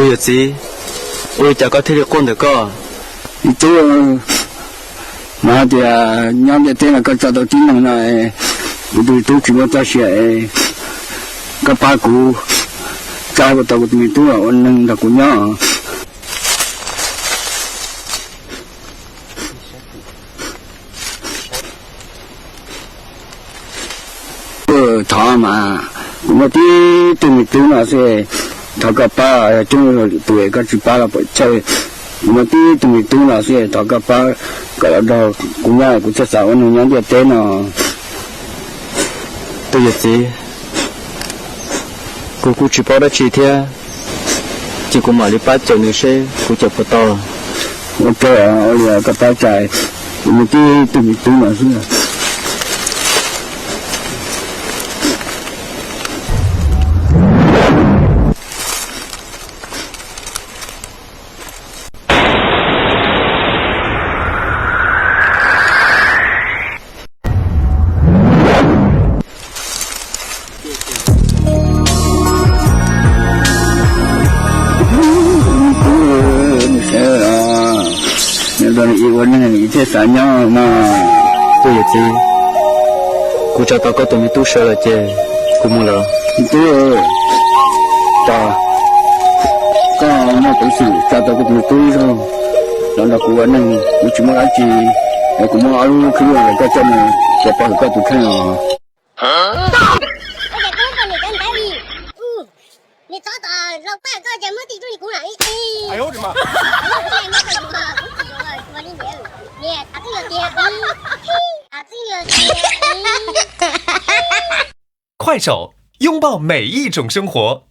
Tus yawm txiv, ua li cas koj thiaj li quaj ntawm koj? Me tub, mas hais tias nyob ntiaj teb no koj tso tau tib neeg no, kuv tus me tub tsis muaj txoj sia, koj pab kuv tsa tau kuv tus me tub los ua neeg nrog kuv nyob. Thov mas, kuv muaj tib tug me tub no xwb, thov koj pab, yog coob lwm tus koj tsis pab los puas tsawg. Kuv muaj tib tug me tub no xwb, thov koj pab kom los nrog kuv nyob, kuv thiaj xav ua neeg nyob ntiaj teb no. Tus yawm txiv, kuv kuj tsis paub dab tsi thiab, ces kuv mam li pab cawm nws seb kuv cawm puas tau. Ua kawg, ua li koj pab tsa, kuv muaj tib tug me tub no xwb. Nws sawv los, nws nrog nws ua neeg nws thiaj xav nyob no. Tus yawm txiv, kuv tsa tau koj tus me tub sawv lawm ces kuv mus lawm. Me tub, tos, koj muaj peev xwm tsa tau koj tus me tub zoo los nrog kuv ua neeg, kuv tsis muaj dab tsi, es kuv muab ob lub khib lub los koj coj mus, ces pov hwm koj tus kheej os. Niam txhob tom hlau paj koj ces muab tim rau kuv na. Niam, thov txij yuav tiag. Thov txij yuav tiag. 快手，拥抱每一种生活。